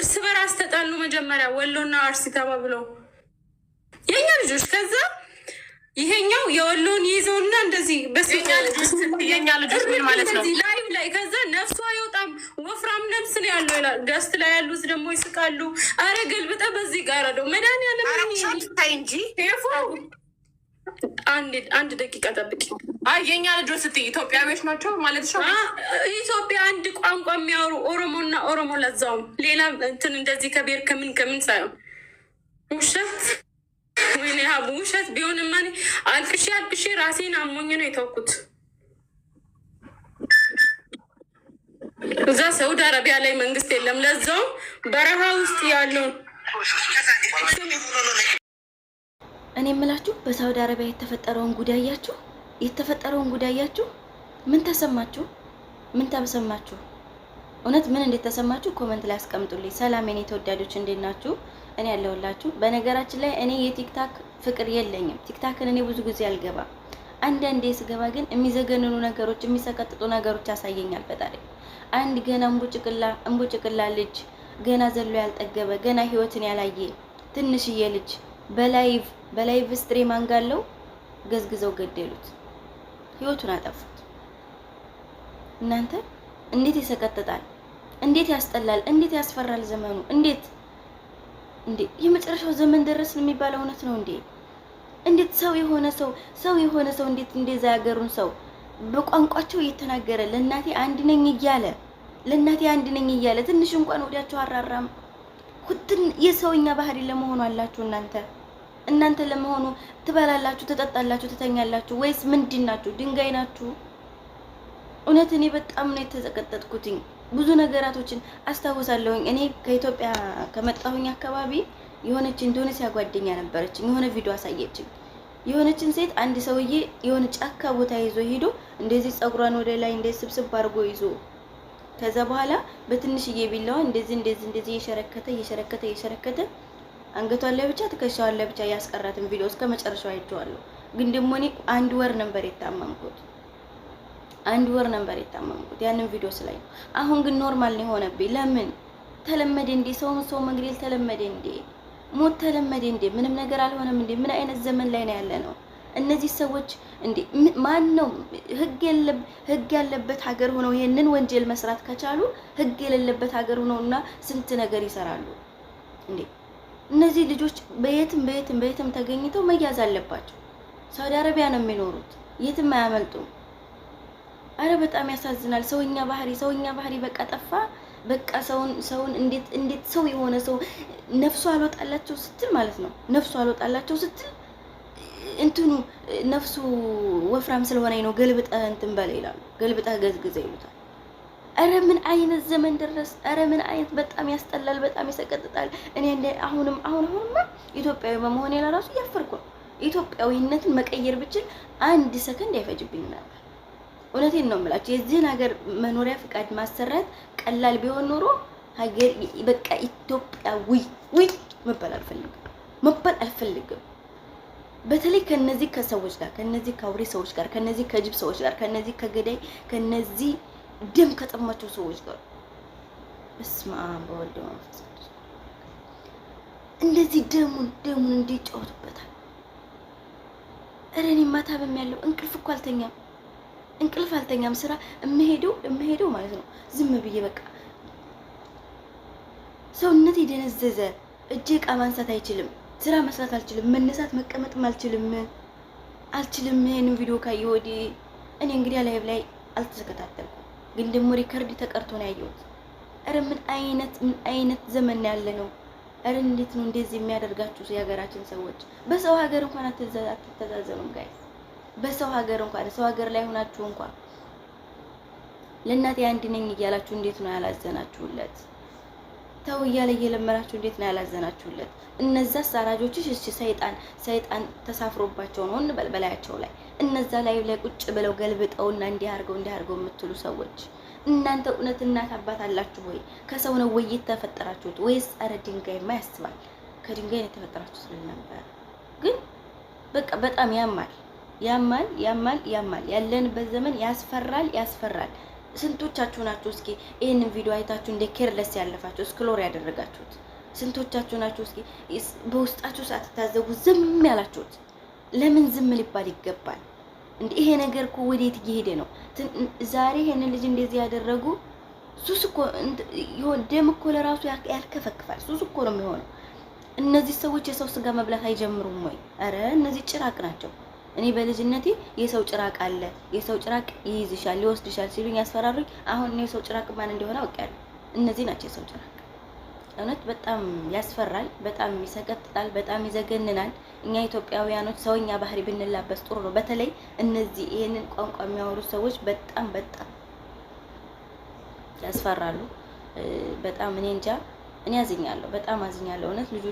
እርስ በራስ ተጣሉ። መጀመሪያ ወሎና አርሲ ተባብለው የኛ ልጆች፣ ከዛ ይሄኛው የወሎን ይዘውና እንደዚህ የኛ ልጆች ምን ማለት ነው? Live ላይ ከዛ ነፍሱ አይወጣም፣ ወፍራም ነፍስ ነው ያለው ይላል። Guest ላይ ያሉት ደግሞ ይስቃሉ። አረ ገልብጠ በዚህ ጋር ነው መድኃኒዓለም። እንጂ። አንድ ደቂቃ ጠብቂ። አይ፣ የኛ ልጆች ስትይ ኢትዮጵያዊዎች ናቸው ማለት ነው? ኢትዮጵያ አንድ ቋንቋ የሚያወሩ ኦሮሞና ኦሮሞ፣ ለዛውም ሌላ እንትን እንደዚህ ከብሔር ከምን ከምን ሳይሆን። ውሸት፣ ወይኔ ሀቡ፣ ውሸት ቢሆንማ እኔ አልቅሼ አልቅሼ ራሴን አሞኝ ነው የተውኩት። እዛ ሳውዲ አረቢያ ላይ መንግስት የለም። ለዛውም በረሃ ውስጥ ያለውን እኔ የምላችሁ በሳውዲ አረቢያ የተፈጠረውን ጉድ አያችሁ? የተፈጠረውን ጉድ አያችሁ? ምን ተሰማችሁ? ምን ተሰማችሁ? እውነት ምን እንደተሰማችሁ comment ላይ አስቀምጡልኝ። ሰላም የኔ ተወዳጆች፣ እንዴት ናችሁ? እኔ ያለሁላችሁ። በነገራችን ላይ እኔ የ TikTok ፍቅር የለኝም። TikTok ን እኔ ብዙ ጊዜ አልገባም። አንዳንዴ ስገባ ግን የሚዘገንኑ ነገሮች፣ የሚሰቀጥጡ ነገሮች ያሳየኛል ፈጣሪ። አንድ ገና እምቡጭቅላ እምቡጭቅላ ልጅ፣ ገና ዘሎ ያልጠገበ፣ ገና ህይወትን ያላየ ትንሽዬ ልጅ በ live stream አንጋለው ገዝግዘው ገደሉት፣ ህይወቱን አጠፉት። እናንተ እንዴት ይሰቀጥጣል! እንዴት ያስጠላል! እንዴት ያስፈራል ዘመኑ! እንዴት እንዴ የመጨረሻው ዘመን ደረስን የሚባለው እውነት ነው እንዴ? እንዴት ሰው የሆነ ሰው፣ ሰው የሆነ ሰው እንዴት እንደዛ ያገሩን ሰው በቋንቋቸው እየተናገረ ለእናቴ አንድ ነኝ እያለ፣ ለእናቴ አንድ ነኝ እያለ ትንሽ እንኳን ወዲያቸው አራራም ኩትን የሰውኛ ባህሪ ለመሆኑ አላችሁ እናንተ? እናንተ ለመሆኑ ትበላላችሁ፣ ትጠጣላችሁ፣ ትተኛላችሁ ወይስ ምንድን ናችሁ? ድንጋይ ናችሁ? እውነት እኔ በጣም ነው የተዘቀጠጥኩትኝ። ብዙ ነገራቶችን አስታውሳለሁኝ። እኔ ከኢትዮጵያ ከመጣሁኝ አካባቢ የሆነች ኢንዶኔሲያ ጓደኛ ነበረችኝ። የሆነ ቪዲዮ አሳየችኝ። የሆነችን ሴት አንድ ሰውዬ የሆነ ጫካ ቦታ ይዞ ሄዶ እንደዚህ ጸጉሯን ወደ ላይ እንደዚህ ስብስብ አድርጎ ይዞ ከዛ በኋላ በትንሽዬ ቢላዋ እንደዚህ እንደዚህ እንደዚህ እየሸረከተ እየሸረከተ እየሸረከተ አንገቷን ላይ ብቻ፣ ትከሻዋን ላይ ብቻ ያስቀራትን ቪዲዮ እስከ መጨረሻው አይቼዋለሁ። ግን ደግሞ እኔ አንድ ወር ነበር የታመምኩት። አንድ ወር ነበር የታመምኩት ያንን ቪዲዮ ስላይ ነው። አሁን ግን normal ነው የሆነብኝ። ለምን ተለመደ እንዴ? ሰውን ሰው መግደል ተለመደ እንዴ? ሞት ተለመደ እንዴ? ምንም ነገር አልሆነም እንዴ? ምን አይነት ዘመን ላይ ነው ያለ ነው? እነዚህ ሰዎች እንዴ፣ ማን ነው ህግ ህግ ያለበት ሀገር ሆነው ይሄንን ወንጀል መስራት ከቻሉ ህግ የሌለበት ሀገር ሆነው እና ስንት ነገር ይሰራሉ እንዴ? እነዚህ ልጆች በየትም በየትም በየትም ተገኝተው መያዝ አለባቸው። ሳውዲ አረቢያ ነው የሚኖሩት፣ የትም አያመልጡም። አረ በጣም ያሳዝናል። ሰውኛ ባህሪ፣ ሰውኛ ባህሪ በቃ ጠፋ። በቃ ሰውን ሰውን እንዴት እንዴት ሰው የሆነ ሰው ነፍሱ አልወጣላቸው ስትል ማለት ነው፣ ነፍሱ አልወጣላቸው ስትል እንትኑ ነፍሱ ወፍራም ስለሆነ ነው ገልብጠህ እንትን በለ ይላሉ። ገልብጠህ ገዝግዘ ይሉታል። አረ ምን አይነት ዘመን ደረስ! አረ ምን አይነት፣ በጣም ያስጠላል፣ በጣም ይሰቀጥጣል። እኔ እንደ አሁንም አሁን አሁንማ ኢትዮጵያዊ በመሆኔ ለራሱ እያፈርኩ ነው። ኢትዮጵያዊነትን መቀየር ብችል አንድ ሰከንድ አይፈጅብኝም ነበር። እውነቴን ነው የምላችሁ። የዚህን ሀገር መኖሪያ ፍቃድ ማሰራት ቀላል ቢሆን ኖሮ ሀገር በቃ ኢትዮጵያዊ ዊ መባል አልፈልግም፣ መባል አልፈልግም። በተለይ ከነዚህ ከሰዎች ጋር፣ ከነዚህ ከአውሬ ሰዎች ጋር፣ ከነዚህ ከጅብ ሰዎች ጋር፣ ከነዚህ ከገዳይ፣ ከነዚህ ደም ከጠማቸው ሰዎች ጋር፣ በስመ አብ በወልድ በመንፈስ ቅዱስ፣ እንደዚህ ደሙን ደሙን እንዲጫወቱበታል። ኧረ እኔማ ታምሜያለሁ። እንቅልፍ እኮ አልተኛም፣ እንቅልፍ አልተኛም። ስራ የምሄደው የምሄደው ማለት ነው ዝም ብዬ በቃ ሰውነት የደነዘዘ፣ እጄ እቃ ማንሳት አይችልም። ስራ መስራት አልችልም። መነሳት መቀመጥም አልችልም፣ አልችልም። ይሄንን ቪዲዮ ካየሁ ወዲህ እኔ እንግዲህ live ላይ አልተከታተልኩም፣ ግን ደግሞ record ተቀርቶ ነው ያየሁት። ኧረ ምን አይነት፣ ምን አይነት ዘመን ያለ ነው? ኧረ እንዴት ነው እንደዚህ የሚያደርጋችሁ የሀገራችን ሰዎች? በሰው ሀገር እንኳን አትተዛዘኑም guys። በሰው ሀገር እንኳን፣ ሰው ሀገር ላይ ሆናችሁ እንኳን ለእናቴ አንድ ነኝ እያላችሁ እንዴት ነው ያላዘናችሁለት? ተው እያለ እየለመናችሁ እንዴት ነው ያላዘናችሁለት? እነዛ አራጆችሽ እሺ ሰይጣን ሰይጣን ተሳፍሮባቸው ነው እንበል በላያቸው ላይ፣ እነዛ ላይ ላይ ቁጭ ብለው ገልብጠውና እንዲህ አድርገው እንዲህ አድርገው የምትሉ ሰዎች እናንተ እውነት እናት አባት አላችሁ ወይ? ከሰው ነው ወይ የተፈጠራችሁት? ወይስ ኧረ ድንጋይማ ያስባል፣ ከድንጋይ ነው የተፈጠራችሁት ስል ነበር። ግን በቃ በጣም ያማል፣ ያማል፣ ያማል፣ ያማል። ያለንበት ዘመን ያስፈራል፣ ያስፈራል። ስንቶቻችሁ ናችሁ እስኪ ይህንን ቪዲዮ አይታችሁ እንደ careless ያለፋችሁ scroll ያደረጋችሁት? ስንቶቻችሁ ናችሁ እስኪ በውስጣችሁ ሳትታዘቡ ዝም ያላችሁት? ለምን ዝም ሊባል ይገባል? እንደ ይሄ ነገር እኮ ወዴት እየሄደ ነው? ዛሬ ይሄንን ልጅ እንደዚህ ያደረጉ ሱስ እኮ ይሆን፣ ደም እኮ ለራሱ ያልከፈክፋል። ሱስ እኮ ነው የሚሆነው። እነዚህ ሰዎች የሰው ስጋ መብላት አይጀምሩም ወይ? አረ እነዚህ ጭራቅ ናቸው። እኔ በልጅነቴ የሰው ጭራቅ አለ፣ የሰው ጭራቅ ይይዝሻል፣ ይወስድሻል ሲሉኝ ያስፈራሩኝ። አሁን እኔ የሰው ጭራቅ ማን እንደሆነ አውቄያለሁ። እነዚህ ናቸው የሰው ጭራቅ። እውነት በጣም ያስፈራል፣ በጣም ይሰቀጥጣል፣ በጣም ይዘገንናል። እኛ ኢትዮጵያውያኖች ሰውኛ ባህሪ ብንላበስ ጥሩ ነው። በተለይ እነዚህ ይህንን ቋንቋ የሚያወሩ ሰዎች በጣም በጣም ያስፈራሉ። በጣም እኔ እንጃ፣ እኔ አዝኛለሁ፣ በጣም አዝኛለሁ እውነት ልጁ